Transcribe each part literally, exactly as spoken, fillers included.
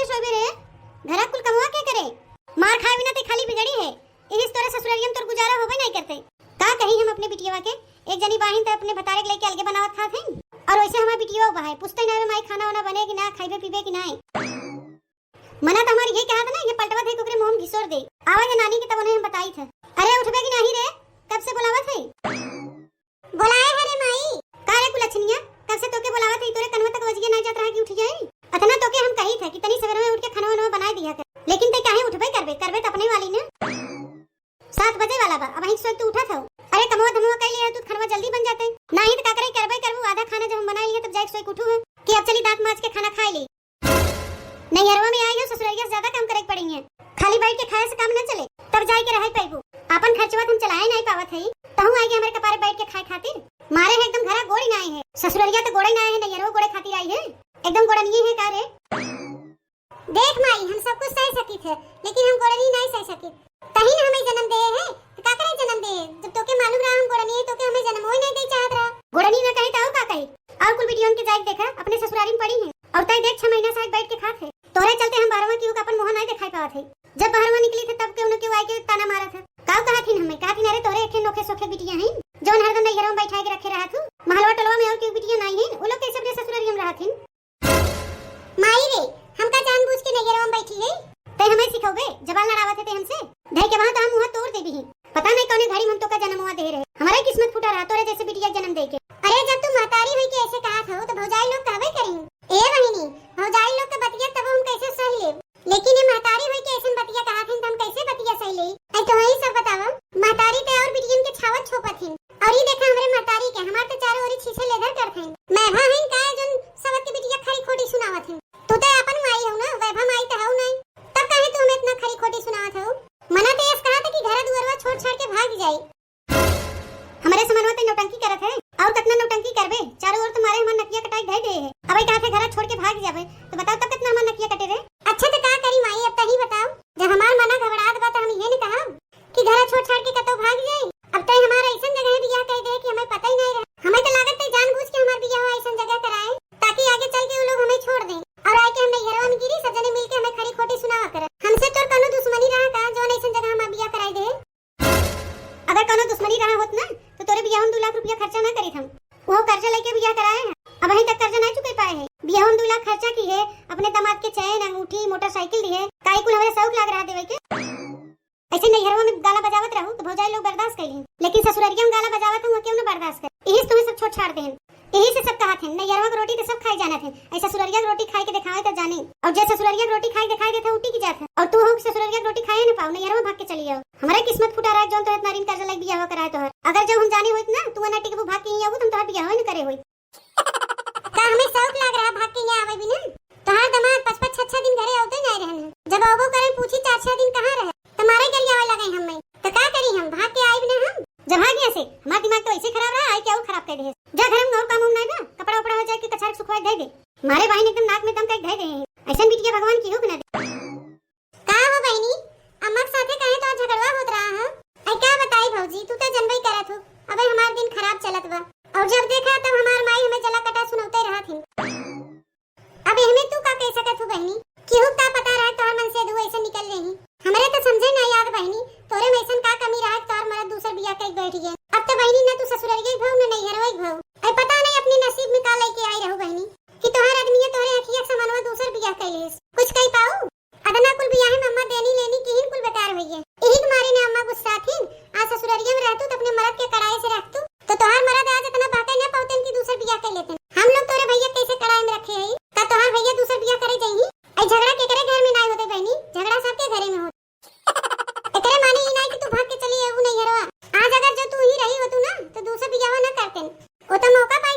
सोबे रे, घरा कुल कमवा के करे? मार खाए बिना ते खाली बिगड़ी है। इहिस तोरे ससुररिया में तोर गुजारा होबे नहीं करते। का कही हम अपने बिटियवा के? एक जनी बाहिन त अपने भतारे के लेके अलगे बनावत खात हैं, और वैसे हमार बिटियवा बा है, पूछते ना रे माई खाना वाना बने कि ना, खाइबे पीबे कि ना। मना त हमार ये कहा था ना, ये पलटवा दे कुकरे मुंह में घिसोर दे। आवा ये नानी के तब उन्हें हम बताई थे। अरे उठबे कि नहीं रे, कब से बुलावत है? बोलाए है रे माई। का रे कुलछनिया, कब से तोके बोलावत है, तोरे कनवा तक बजिया ना जात रहा कि उठ जाए? अतना तोके हम कही थे कि तनी सवेरे में उठ के खाना वाना बनाए दिया कर, लेकिन ते काहे उठबे करबे, करबे त अपने वाली ने। सात बजे वाला बा, अबहीं सोच तू उठत हो। अरे कमवा धमवा कई लिया तू, खानवा जल्दी बन जाते। नाही त का करे, करबे करबू, आधा खाना जब हम बनाई लिए तब जाके सोच उठू है कि अब चली दांत माज के खाना खाए ली। नैहरवा में आई हो, ससुररिया से ज्यादा काम करे के पड़ी है। खाली बैठ के खाए से काम न चले, तब जाए के रहे पैबू। आपन खर्चवा त हम चलाए नहीं पावत है, तहू आई के हमारे कपारे बैठ के खाए खातिर। मारे है एकदम घरा गोड़ी ना आई है, ससुररिया तो गोड़े ना आई है, नैहरवा गोड़े खातिर आई है। एकदम गोड़निये है का रे? देख माई, हम सब कुछ सह सकित है, लेकिन हम गोड़नी नहीं सह सकित। तही न हमें जन्म दे है, तो का करे जन्म दे है? जब तोके मालूम रहा हम गोड़नी है, तोके हमें जन्म ही नहीं दे चाहत रहा। गोड़नी न कही तो और का कही? और कुल बिटियन के जाके देखा, अपने ससुरारी में पड़ी है। और तय देख, छह महीना से आज बैठ के खात है। तोरे चलते हम बाहरवा की ओर अपन मुंह नहीं दिखाई पावत है। जब बाहरवा निकली थे तब केहू न केहू आए के ताना मारत है। का कहत हिन हमें? कहत हिन, "अरे तोरे एक नोखे सोखे बिटिया हैं, जौन हरदम नैहरवा में बैठा के रखे रहत हूँ। महलवा टोलवा में और केहू बिटिया नहीं है, वो लोग कैसे अपने ससुरारी में रहत हिन?" माई रे, हमका जानबूझ के नैहरवा में बैठी है? ते हमें सिखौबे? जबान लड़ावत है ते हमसे? धई के वहाँ तो हम मुँह तोड़ देबी ही। पता नहीं कौने घड़ी में हम तोका जन्मवा दे रहे। हमारा ही किस्मत फूटा रहा तोरे जैसे बिटिया के जन्म दे के। अरे जब तू महतारी हुई के ऐसे कहा था तो भौजाई लोग कहबे करी। ए बहिनी, भौजाई लोग के बतिया तब हम कैसे सह लेब? लेकिन ये महतारी हुई के ऐसन बतिया कहा थी तो हम कैसे बतिया सह ले? ऐ तो वही सब बतावा, महतारी ते और बिटियन के छावत छोपत थी। और ये देखा हमरे महतारी के, हमार तो चारों ओरी छीछे लेदर करत हैं। मैं भा हईं का जोन सबत के बिटिया खरी खोटी सुनावत हैं? तू तो अपन माई हो ना, वैभा माई तो हो नहीं। तब काहे तू हमें इतना खरी खोटी सुनावत हो? मना तो यस कहा था कि घर दुआरवा छोड़ छाड़ के भाग जाई। हमरे समनवा ते नौटंकी करत है, और कितना नौटंकी करबे? चारों ओर तुम्हारे हमार नकिया कटाई धई दे है। अब कहा थे घरा छोड़ के भाग जाबे, तो बताओ तब कितना हमार नकिया कटे रे? अच्छा तो का करी माई, अब तही बताओ, जब हमार मना घबरात बा तो हम ये नहीं कहा कि घरा छोड़ छाड़ के कतौ भाग जाई। अब तय हमारा ऐसन जगह बियाह कर दे कि हमें पता ही नहीं रहे। हमें तो लागत तय जानबूझ के हमार बियाह ऐसन जगह कराए ताकि आगे चल के वो लोग हमें छोड़ दें और आके हम नैहरवा में गिरी, सब जने मिलके हमें खरी खोटी सुनावा करत। हमसे तोर कोनो दुश्मनी रहा का जौन ऐसन जगह हमार बियाह कराई दे? अगर कोनो दुश्मनी रहा होत ना तो तोरे बियाह में दो लाख रुपया खर्चा ना करीत हम। वो कर्जा लेके बियाह कराए हैं, अब अभी तक कर्जा ना चुके पाए हैं। बियाह में दो लाख खर्चा की है, अपने दामाद के चैन, अंगूठी, मोटरसाइकिल दी है, काहे कुल हमारे शौक लाग रहा देवे के। ऐसे नैहरवा में गाला बजावत रहू तो भौजाई लोग बर्दाश्त कर ली, लेकिन ससुररिया में गाला बजावत हूँ क्यों ना बर्दाश्त कर। यही से तुम्हें सब छोड़ छाड़ दे हैं, यही से सब कहत हैं नैहरवा की रोटी तो सब खाई जानत हैं, ऐसा ससुररिया की रोटी खाई के दिखावे तो जाने। और जे ससुररिया की रोटी खाई दिखाई देता उठी की जात है, और तू हो ससुररिया की रोटी खाए ना पाओ, नैहरवा भाग के चली आओ। हमारा किस्मत फूटा रहा जौन तोहर नारिन कर्जा लाग बियाह कराए तोहर। अगर जब हम जाने होइत ना तू ना टिकबू भाग के ही आबू तो हम तोहर बियाह न करे होइत। का हमें शौक लाग रहा भाग के यहाँ आवे बिना? तोहार दामाद पाँच पाँच छह छह दिन घरे औते नहीं रहन। जब औबो करें पूछी चार छह दिन कहाँ रहे? तुम्हारे गरियावे लगे हमें। तो का करी हम? भाग के आइब ना हम। जब भाग यहाँ से, हमार दिमाग तो ऐसे खराब रहा, आई क्या वो खराब कर दे। जा घर में और काम उम नहीं बा, कपड़ा उपड़ा हो जाए कि कछार सुखवाए दे दे। मारे बहिन एकदम नाक में दम कर दे दे। ऐसन बिटिया भगवान की हो ना दे। का हो बहिनी, अम्मा के साथे काहे तो झगड़वा होत रहा है? आई का बताई भौजी, तू तो जनबई करत हो, अबे हमार दिन खराब चलत बा। और जब देखा तब हमार माई हमें जला कटा सुनौते रहत हिन। अब एहमे तू का कह सकत हो बहिनी? केहू का पता रहा तोहर मन से दू ऐसे निकल रही। हमरे तो समझे ना याद बहिनी, तोरे में ऐसन का कमी रहा कि तोहर मरद दूसर बियाह कई बैठ गए। अब तो बहिनी ना तू ससुररिया के भऊ ना नैहरवा के भऊ। आई पता नहीं अपने नसीब में का लेके आई रहू बहिनी कि तोहर आदमी तोहरे अखिया के समानवा दूसर बियाह कई लेस। कुछ कही पाऊ? अदना कुल बियाहे में अम्मा देनी लेनी किहिन कुल बेकार होइए। यही के मारे ने अम्मा गुस्सा थिन, आज ससुररिया में रहतू तो अपने मरद के कड़ाई से रखतू, तो तोहार मरद आज इतना बाटे न पावतेन कि दूसर बियाह कर लेतेन। हम लोग तोरे भैया कैसे कड़ाई में रखे हई? का तोहार भैया दूसर बियाह करे जाइही? आई झगड़ा के करे घर में नाई होते बहनी, झगड़ा सबके घरे में होते। एकरे माने ई नाई कि तू भाग के चली अबू नैहरवा। आज अगर जो तू ही रही होतू ना, तो दूसर बियाह ना करतेन। वो तो मौका पाई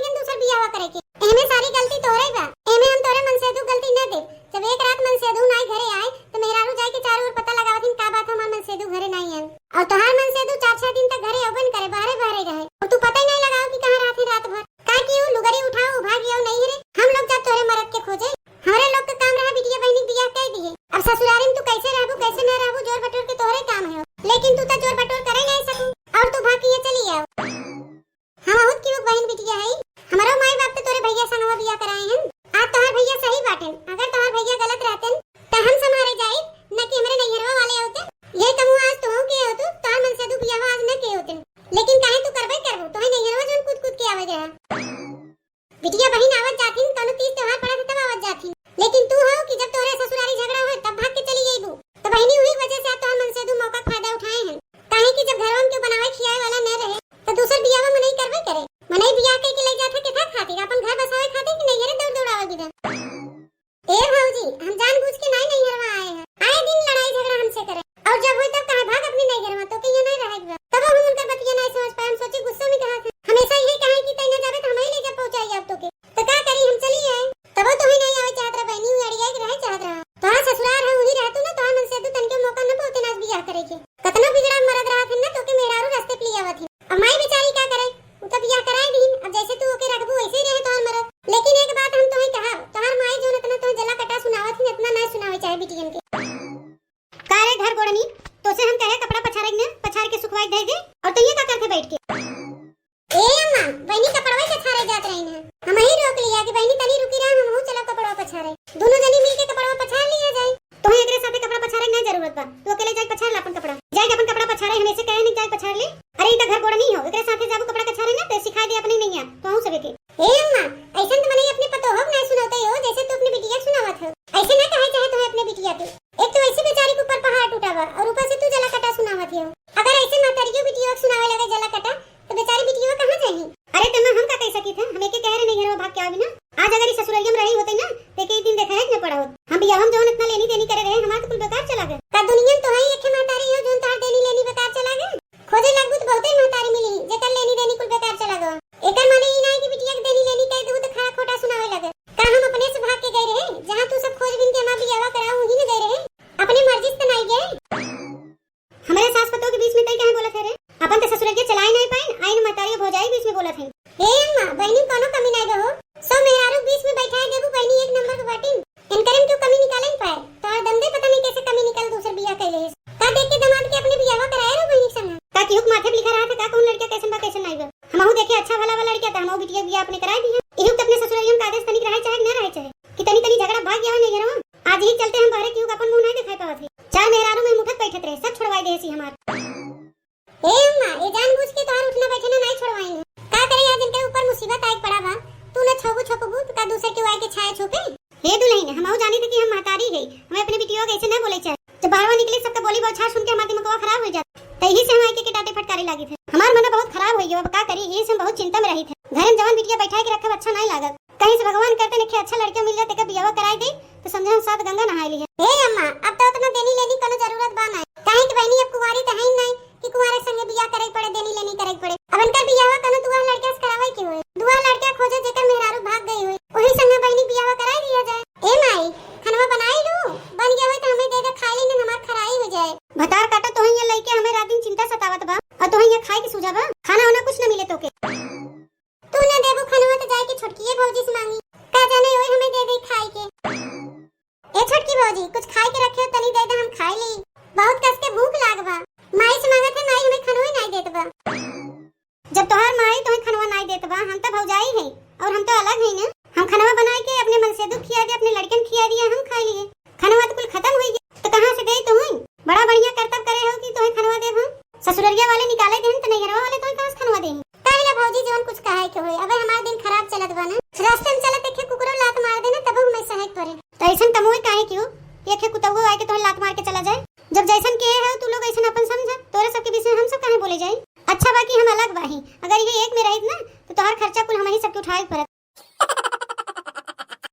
अरे, दोनों जनी मिलके कपड़वा पछार लिया जाए। तोहे एकरे साथे कपड़ा पछारे के ना जरूरत बा, तू अकेले जाके पछार ला अपन कपड़ा। जाके अपन कपड़ा पछारे, हम ऐसे कहे नहीं जाके पछार ले। अरे, ई त घर गोड़नी हो, एकरे साथे जाबू कपड़ा पछारे ना, तो सिखाई दे अपने नैया, तो हम सबे के। ए अम्मा, ऐसन त मने अपने पतोह के ना सुनावत हो, जैसे तू अपने बिटिया के सुनावत हो। ऐसे ना कहे चाहे तोहे अपने बिटिया के। एक तो ऐसे बेचारी के ऊपर पहाड़ टूटा बा, और ऊपर से तू जला कटा सुनावत हो। अगर ऐसे महतारियों बिटियों के सुनावे लगे जला कटा, तो बेचारी बिटियों कहाँ जाही? अरे, तेमा हम का कह सकी थे, हम एके कहे रहे नैहरवा भाग के आवे ना। आज अगर ई ससुरलिया में रही होते ना, तो एके ई दिन देखाए के न पड़ा होत। हम बियाह में जौन इतना लेनी देनी करे रहे, हमार तो कुल बेकार चला गए। का दुनिया में तो है एके महतारी हो, जौन तोहार देनी लेनी बेकार चला गए? खोजे लगबू तो बहुते महतारी मिली, जेकर लेनी देनी कुल बेकार चला गए। एकर माने ई ना है कि बिटिया के देनी लेनी कह देबू तो खरा खोटा सुनावे लगे। का हम अपने से भाग के गए रहे? जहाँ तू सब खोज बिन के हमार बियाहवा कराऊ, वहीं न गए रहे? अपने मर्जी से तो नहीं गए। हमरे सास पतोह के बीच में तई काहे बोलत है रे? अपन तो ससुरलिया चलाए नहीं पाइन, आइन महतारी भौजाई बीच में बोलत है। ए अम्मा, बहनी कोनो कमी नहीं बा हो। सब मेहरारू बीच में बैठाए देबू, बहनी एक नंबर के बाटिन। इनकरे में क्यों कमी निकाले नहीं पाए? तोहार दंदे पता नहीं कैसे कमी निकाल दूसर बियाह कैले है। का देख के दामाद के अपने बियाहवा कराए रहो बहनी संग? का केहू के माथे पे लिखा रहा था का कौन लड़का कैसन बा कैसन नहीं बा? हमहू देखे अच्छा भला वाला लड़का था, हमहू बिटिया के बियाह अपने कराए दिए। इहू तो अपने ससुरलिया में का आदेश तनिक रहे चाहे न रहे चाहे, कि तनी तनी झगड़ा भाग गया है नैहरवा। आज ही चलते हम बाहरे केहू का अपन मुंह नहीं दिखाई पावत है। चार मेहरारू में उठत बैठत रहे, सब छोड़वाई देसी हमार। ए अम्मा, ये जानबूझ के तोहार उठना बैठना नहीं छोड़वाएंगे। का करे, आज इनके ऊपर मुसीबत आए पड़ा बा, तू न छोबू छोपबू, तो का दूसर के आए के छाए छोपे? हे दुल्हन, हमहू जानी थे कि हम महतारी है, हमें अपने बिटिया के ऐसे न बोले चाहे। जब बाहरवा निकले सबका बोली बौछार सुन के हमार दिमागवा खराब हो जात, तो यही से हम आके के डांटे फटकारे लागी थे। हमार मन बहुत खराब हो गया, अब का करी, यही से हम बहुत चिंता में रही थे। घर में जवान बिटिया बैठा के रखब अच्छा नहीं लागत। कहीं से भगवान करते नखे अच्छा लड़का मिल जाए, तेकर बियाहवा कराए दे, तो समझे हम सात गंगा नहाए ली है। ए अम्मा, अब तो उतना देनी लेनी कोनो जरूरत बा ना, काहे कि बहनी अब कुंवारी तो है ही नहीं कि कुंवारे संगे बियाह करे पड़े, देनी लेनी करे पड़े। अब इनकर बियाहवा कोनो दुआ लड़का से करावे के होए, दुआ लड़का खोजे जेकर मेहरारू भाग गई होए, वही संगे बहनी बियाहवा कराए दिया जाए। ए माई, खानवा बनाई लू, बन गया होए तो हमें दे दे, खाए लेने हमार खराई हो जाए। भतार काटा तोहे यहाँ लइके हमें रात दिन चिंता सतावत बा, और तोहे यहाँ खाए के सूझा बा, खाना वाना कुछ न मिले तोके। तू ना देबू खनवा तो जाए के छोटकिए भौजी से मांगी। का जाने ओए हमें दे दे खाए के। ए छोटकी भौजी, कुछ खाए के रखे हो, तनी दे दे, हम खाए ली। बहुत कस के भूख लाग बा। माई से मांगत है, माई हमें खनवा नहीं देत बा। जब तोहार माई तोहे खनवा नहीं देत बा, हम तो भौजाई है और हम तो अलग है ना। हम खनवा बनाए के अपने मन से दुख खिया दे, अपने लड़कन खिया दिया, हम खा लिए। खनवा तो कुल खत्म हुई गया, तो कहाँ से दे तोहे? बड़ा बढ़िया करतब करे हो कि तोहे खनवा देब हम। ससुररिया वाले निकाले देहन, तो नैहरवा वाले तोहे कहाँ से खनवा देहन? काहे ला भौजी, जवन कुछ कहे के होई, अबे हमार दिन खराब चलत बा ना। रास्ते में चलत देखे कुकुरो लात मार देना, तब हमें सहे के पड़े। तो ऐसन कमोए काहे की हो कि एक कुतुओ आए के तोहे लात मार के चला जाए? जब जैसन के हो तू लोग ऐसन अपन समझ, तोरे सबके बीच में हम सब काहे बोले जाए? अच्छा बा कि हम अलग बाही, अगर ये एक में रहित ना तो तोहार खर्चा कुल हमही सबके उठावे के पड़त।